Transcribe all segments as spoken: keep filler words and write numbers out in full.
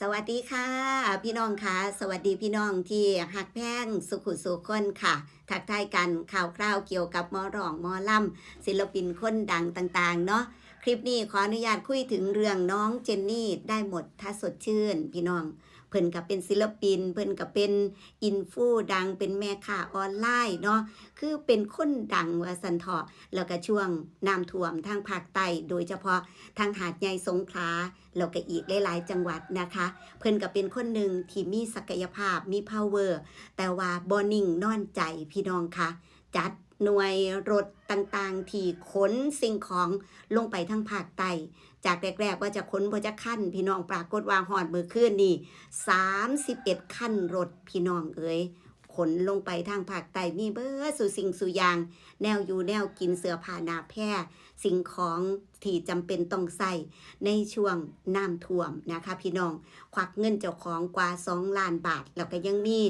สวัสดีค่ะ พี่น้องค่ะ สวัสดีพี่น้องที่ฮักแพงสุขุสุคนค่ะ ทักทายกันข่าวคราวเกี่ยวกับหมอร้องหมอลำ ศิลปินคนดังต่างๆเนาะ คลิปนี้ขออนุญาตคุยถึงเรื่องน้องเจนนี่ได้หมดถ้าสดชื่น พี่น้อง เพิ่นก็เป็นศิลปิน เพิ่นก็เป็นอินฟูดัง เป็นแม่ค้าออนไลน์เนาะ คือเป็นคนดังว่าซั่นเถาะ แล้วก็ช่วงน้ำท่วมทางภาคใต้ โดยเฉพาะทางหาดใหญ่สงขลา แล้วก็อีกหลายๆจังหวัดนะคะ เพิ่นก็เป็นคนหนึ่งที่มีศักยภาพ มี power แต่ว่าบ่นิ่งนอนใจพี่น้องคะ จัดหน่วยรถต่างๆที่ขนสิ่งของลงไปทางภาคใต้ จากแรกๆว่าจะขนบ่จักคัน พี่น้อง ปรากฏว่าฮอดมื้อคืนนี่ สามสิบเอ็ดคันรถ พี่น้องเอ๋ย ขนลงไปทางภาคใต้ มีเบิดสู่สิ่งสู่อย่าง แนวอยู่แนวกิน เสื้อผ้าหน้าแพร สิ่งของที่จำเป็นต้องใช้ในช่วงน้ำท่วมนะคะพี่น้อง ควักเงินเจ้าของกว่าสองล้านบาท แล้วก็ยังมี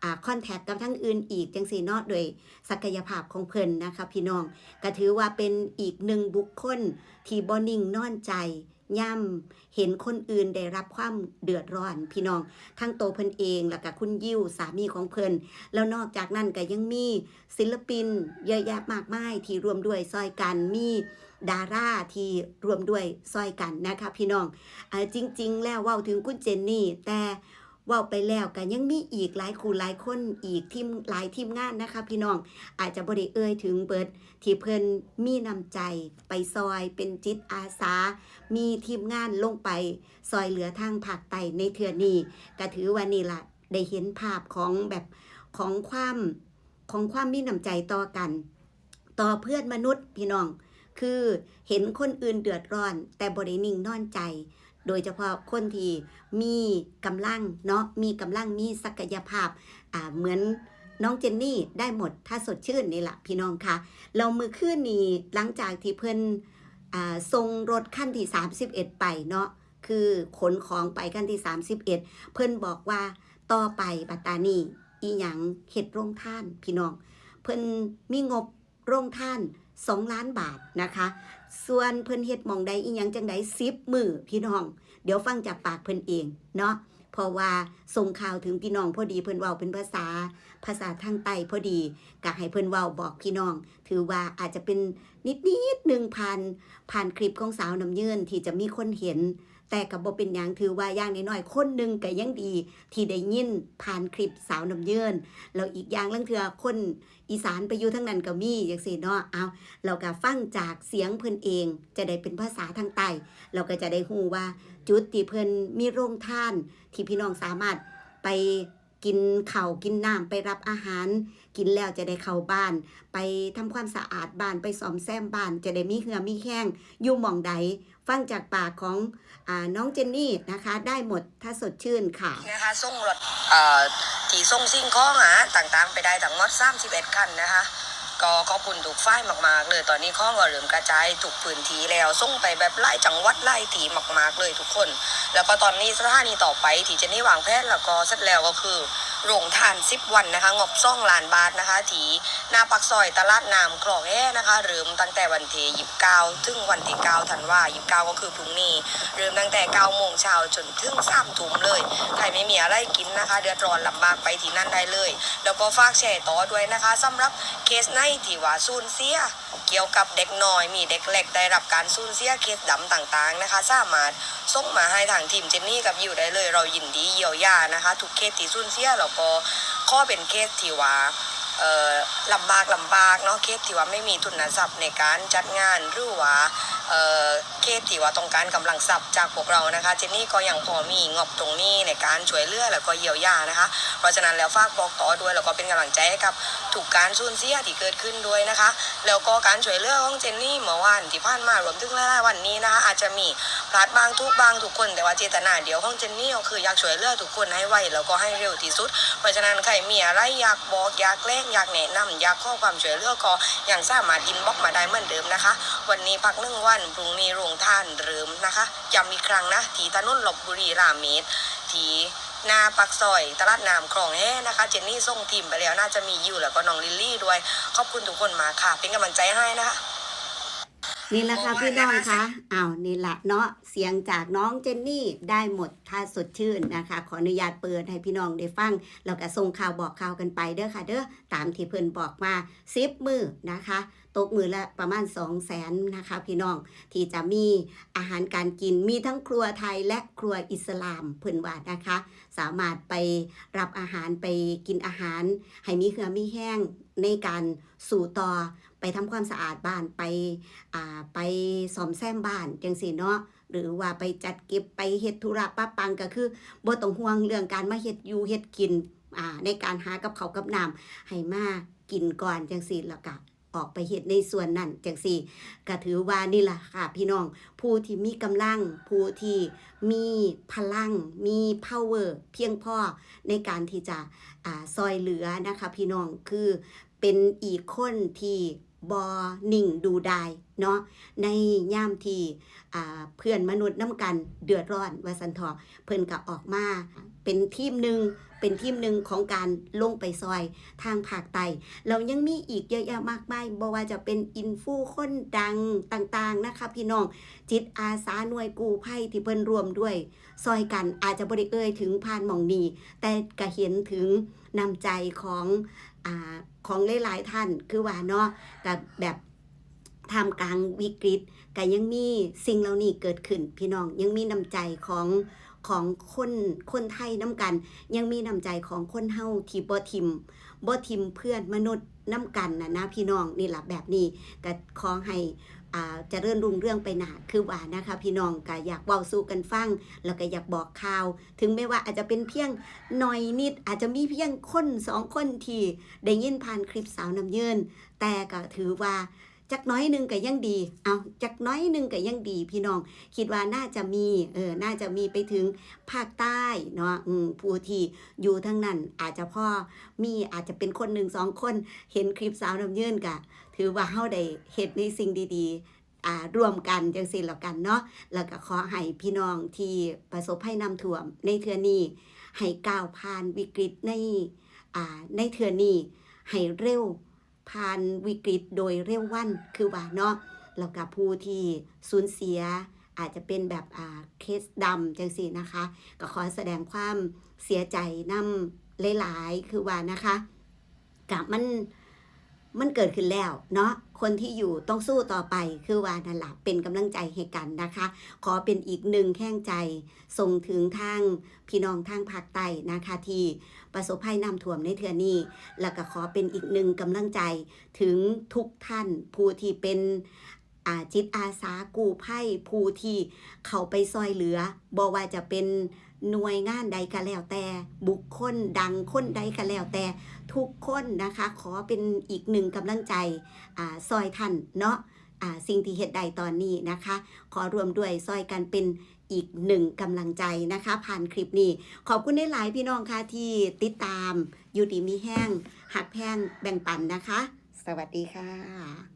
อ่า contact กับทางอื่นอีกจังซี้เนาะ โดยศักยภาพของเพิ่นนะคะพี่น้อง ก็ถือว่าเป็นอีกหนึ่งบุคคลที่บ่นิ่งนอนใจ ยามเห็นคนอื่นได้รับความเดือดร้อนพี่น้อง ทั้งโตเพิ่นเอง แล้วก็คุณยิวสามีของเพิ่น แล้วนอกจากนั้นก็ยังมีศิลปินเยอะแยะมากมายที่ร่วมด้วยซ่อยกัน มีดาราที่ร่วมด้วยซ่อยกันนะคะพี่น้อง อ่า จริงๆแล้วเว้าถึงคุณเจนนี่ แต่เว้าไปแล้วก็ยังมีอีกหลายคู่หลายคน อีกทีม หลายทีมงานนะคะพี่น้อง อาจจะบ่ได้เอ่ยถึงเบิด ที่เพิ่นมีน้ำใจไปซ่อย เป็นจิตอาสา มีทีมงานลงไปซ่อยเหลือทางภาคใต้ในเทื่อนี้ ก็ถือว่านี่ล่ะ ได้เห็นภาพของแบบ ของความ ของความมีน้ำใจต่อกัน ต่อเพื่อนมนุษย์พี่น้อง คือเห็นคนอื่นเดือดร้อน แต่บ่ได้นิ่งนอนใจ โดยเฉพาะคนที่มีกำลังเนาะ มีกำลัง มีศักยภาพ อ่า เหมือนน้องเจนนี่ได้หมดถ้าสดชื่นนี่ล่ะพี่น้องคะ แล้วมื้อคืนนี้หลังจากที่เพิ่น อ่า ส่งรถคันที่สามสิบเอ็ดไปเนาะ คือขนของไปคันที่สามสิบเอ็ด เพิ่นบอกว่าต่อไปบัดตานี้อีหยัง เฮ็ดโรงทานพี่น้อง เพิ่นมีงบโรงทานสองล้านบาทนะคะ ส่วนเพิ่นเฮ็ดหม่องใดอีหยังจังใด สิบมื้อพี่น้อง เดี๋ยวฟังจากปากเพิ่นเองเนาะ เพราะว่าส่งข่าวถึงพี่น้องพอดี เพิ่นเว้าเป็นภาษา ภาษาทางใต้พอดี ก็ให้เพิ่นเว้าบอกพี่น้อง ถือว่าอาจจะเป็นนิดๆหนึ่ง ผ่าน ผ่านคลิปของสาวน้ำเยินที่จะมีคนเห็น แต่ก็บ่เป็นหยัง ถือว่าอย่างน้อยๆคนหนึ่งก็ยังดีที่ได้ยินผ่านคลิปสาวน้ำเยิน แล้วอีกอย่างลางเทื่อคนอีสานไปอยู่ทางนั้นก็มีจังซี้เนาะ เอา แล้วก็ฟังจากเสียงเพิ่นเอง จะได้เป็นภาษาทางใต้ เราก็จะได้ฮู้ว่าจุดที่เพิ่นมีโรงทาน ที่พี่น้องสามารถไปกินข้าวกินน้ำ ไปรับอาหาร กินแล้วจะได้เข้าบ้าน ไปทำความสะอาดบ้าน ไปซ่อมแซมบ้าน จะได้มีเหือมีแฮง อยู่หม่องใด ฟังจากปากของ อ่า น้องเจนนี่นะคะ ได้หมดถ้าสดชื่นค่ะ นะคะ ส่งรถ เอ่อ ที่ส่งสิ่งของอาหารต่างๆ ไปได้ทั้งหมดสามสิบเอ็ดคันนะคะ ก็ขอบคุณทุกฝ่ายมากๆเลย ตอนนี้ของก็เริ่มกระจายทุกพื้นที่แล้ว ส่งไปแบบหลายจังหวัดหลายที่มากๆเลยทุกคน แล้วก็ตอนนี้สถานีต่อไปที่เจนนี่วางแผนแล้วก็เสร็จแล้วก็คือโรงทานสิบวันนะคะ งบสองล้านบาทนะคะ ที่หน้าปากซอยตลาดน้ำคลองแฮนะคะ เริ่มตั้งแต่วันที่ยี่สิบเก้าถึงวันที่เก้าธันวา ยี่สิบเก้าก็คือพรุ่งนี้ เริ่มตั้งแต่เก้าโมงเช้าจนถึงสามทุ่มเลย ใครไม่มีอะไรกินนะคะ เดือดร้อนลำบากไปที่นั่นได้เลย แล้วก็ฝากแชร์ต่อด้วยนะคะ สำหรับเคสไหนที่ว่าสูญเสีย เกี่ยวกับเด็กน้อย มีเด็กเล็กได้รับการสูญเสีย เคสดำต่างๆนะคะ สามารถส่งมาให้ทางทีมเจนนี่กับยิวได้เลย เรายินดีเยียวยานะคะ ทุกเคสที่สูญเสีย แล้วก็ขอเป็นเคสที่ว่า เอ่อ ลำบากลำบากเนาะ เคสที่ว่าไม่มีทุนทรัพย์ในการจัดงาน หรือว่า เอ่อ เคสที่ว่าต้องการกำลังทรัพย์จากพวกเรานะคะ เจนนี่ก็ยังพอมีงบตรงนี้ในการช่วยเหลือแล้วก็เยียวยานะคะ เพราะฉะนั้นแล้วฝากบอกต่อด้วย แล้วก็เป็นกำลังใจให้กับทุกการสูญเสียที่เกิดขึ้นด้วยนะคะ แล้วก็การช่วยเหลือของเจนนี่เมื่อวานที่ผ่านมารวมถึงหลายๆวันนี้นะคะ อาจจะมีพลาดบ้างถูกบ้างทุกคน แต่ว่าเจตนาเดียวของเจนนี่ก็คืออยากช่วยเหลือทุกคนให้ไวแล้วก็ให้เร็วที่สุด เพราะฉะนั้นใครมีอะไรอยากบอก อยากแลก อยากแนะนำ อยากขอความช่วยเหลือก็ยังสามารถ inbox มาได้เหมือนเดิมนะคะ วันนี้พักหนึ่งวัน พรุ่งนี้โรงทานเริ่มนะคะ ย้ำอีกครั้งนะ ที่ถนนลพบุรีราเมศ ที่หน้าปากซอยตลาดน้ำคลองแฮนะคะ เจนนี่ส่งทีมไปแล้ว น่าจะมียิวแล้วก็น้องลิลลี่ด้วย ขอบคุณทุกคนมากค่ะ เป็นกำลังใจให้นะคะ นี่ละค่ะพี่น้องคะ อ้าว นี่ละเนาะ เสียงจากน้องเจนนี่ ได้หมดถ้าสดชื่นนะคะ ขออนุญาตเปิดให้พี่น้องได้ฟัง แล้วก็ส่งข่าวบอกข่าวกันไปเด้อค่ะเด้อ ตามที่เพิ่นบอกมา สิบมื้อนะคะ ตกมื้อละประมาณ สองแสน นะคะพี่น้อง ที่จะมีอาหารการกิน มีทั้งครัวไทยและครัวอิสลาม เพิ่นว่านะคะ สามารถไปรับอาหาร ไปกินอาหาร ให้มีเหื่อมีแฮงในการสู้ต่อ ไปทำความสะอาดบ้าน ไป อ่า ไปซ่อมแซมบ้านจั่งซี้เนาะ หรือว่าไปจัดเก็บ ไปเฮ็ดธุระปะปัง ก็คือบ่ต้องห่วงเรื่องการมาเฮ็ดอยู่เฮ็ดกิน อ่า ในการหากับข้าวกับน้ำให้มากินก่อนจั่งซี้ แล้วก็ออกไปเฮ็ดในส่วนนั้นจั่งซี้ ก็ถือว่านี่ล่ะค่ะพี่น้อง ผู้ที่มีกำลัง ผู้ที่มีพลัง มี power เพียงพอในการที่จะ อ่า ซ่อยเหลือนะคะพี่น้อง คือเป็นอีกคนที่บ่นิ่งดูดายเนาะ ในยามที่ อ่า เพื่อนมนุษย์นำกันเดือดร้อนว่าซั่นเถาะ เพิ่นก็ออกมาเป็นทีมหนึ่ง เป็นทีมหนึ่งของการลงไปซ่อยทางภาคใต้ แล้วยังมีอีกเยอะแยะมากมาย บ่ว่าจะเป็นอินฟูคนดังต่างๆ นะคะพี่น้อง จิตอาสาหน่วยกู้ภัยที่เพิ่นร่วมด้วยซ่อยกัน อาจจะบ่ได้เอ่ยถึงผ่านหม่องนี้ แต่ก็เห็นถึงน้ำใจของ อ่า ของหลายๆท่าน คือว่าเนาะ ก็แบบท่ามกลางวิกฤต ก็ยังมีสิ่งเหล่านี้เกิดขึ้น พี่น้อง ยังมีน้ำใจของ ของคน คนไทยนำกัน ยังมีน้ำใจของคนเฮาที่บ่ถิ่ม บ่ถิ่มเพื่อนมนุษย์นำกันน่ะนะพี่น้อง นี่ล่ะ แบบนี้ก็ขอให้ อ่า เจริญรุ่งเรืองไปหน้า คือว่านะคะพี่น้อง ก็อยากเว้าสู่กันฟัง แล้วก็อยากบอกข่าว ถึงแม้ว่าอาจจะเป็นเพียงหน่อยนิด อาจจะมีเพียงคนสองคนที่ได้ยินผ่านคลิปสาวน้ำเยิน แต่ก็ถือว่าจักน้อยหนึ่งก็ยังดี เอา จักน้อยหนึ่งก็ยังดีพี่น้อง คิดว่าน่าจะมี เออ น่าจะมีไปถึงภาคใต้เนาะ อืม ผู้ที่อยู่ทางนั้นอาจจะพอมี อาจจะเป็นคนหนึ่งสองคน เห็นคลิปสาวน้ำเยินก็ถือว่าเฮาได้เฮ็ดในสิ่งดีๆ อ่า ร่วมกันจั่งซี้แล้วกันเนาะ แล้วก็ขอให้พี่น้องที่ประสบภัยน้ำท่วมในเทื่อนี้ ให้ก้าวผ่านวิกฤตใน อ่า ในเทื่อนี้ให้เร็ว ผ่านวิกฤตโดยเร็ววัน คือว่าเนาะ แล้วก็ผู้ที่สูญเสีย อาจจะเป็นแบบ อ่า เคสดำจั่งซี้นะคะ ก็ขอแสดงความเสียใจนำหลายๆ คือว่านะคะ กะมัน มันเกิดขึ้นแล้วเนาะ คนที่อยู่ต้องสู้ต่อไป คือว่านั่นล่ะ เป็นกำลังใจให้กันนะคะ ขอเป็นอีกหนึ่งแรงใจ ส่งถึงทางพี่น้องทางภาคใต้นะคะ ที่ประสบภัยน้ำท่วมในเทื่อนี้ แล้วก็ขอเป็นอีกหนึ่งกำลังใจถึงทุกท่าน ผู้ที่เป็น อ่า จิตอาสากู้ภัย ผู้ที่เข้าไปซ่อยเหลือ บ่ว่าจะเป็นหน่วยงานใดก็แล้วแต่ บุคคลดังคนใดก็แล้วแต่ ทุกคนนะคะ ขอเป็นอีกหนึ่งกำลังใจ อ่า ซ่อยท่านเนาะ อ่า สิ่งที่เฮ็ดได้ตอนนี้นะคะ ขอร่วมด้วยซ่อยกันเป็นอีกหนึ่งกำลังใจนะคะ ผ่านคลิปนี้ ขอบคุณหลายๆพี่น้องค่ะที่ติดตาม อยู่ดีมีแฮง ฮักแพง แบ่งปันนะคะ สวัสดีค่ะ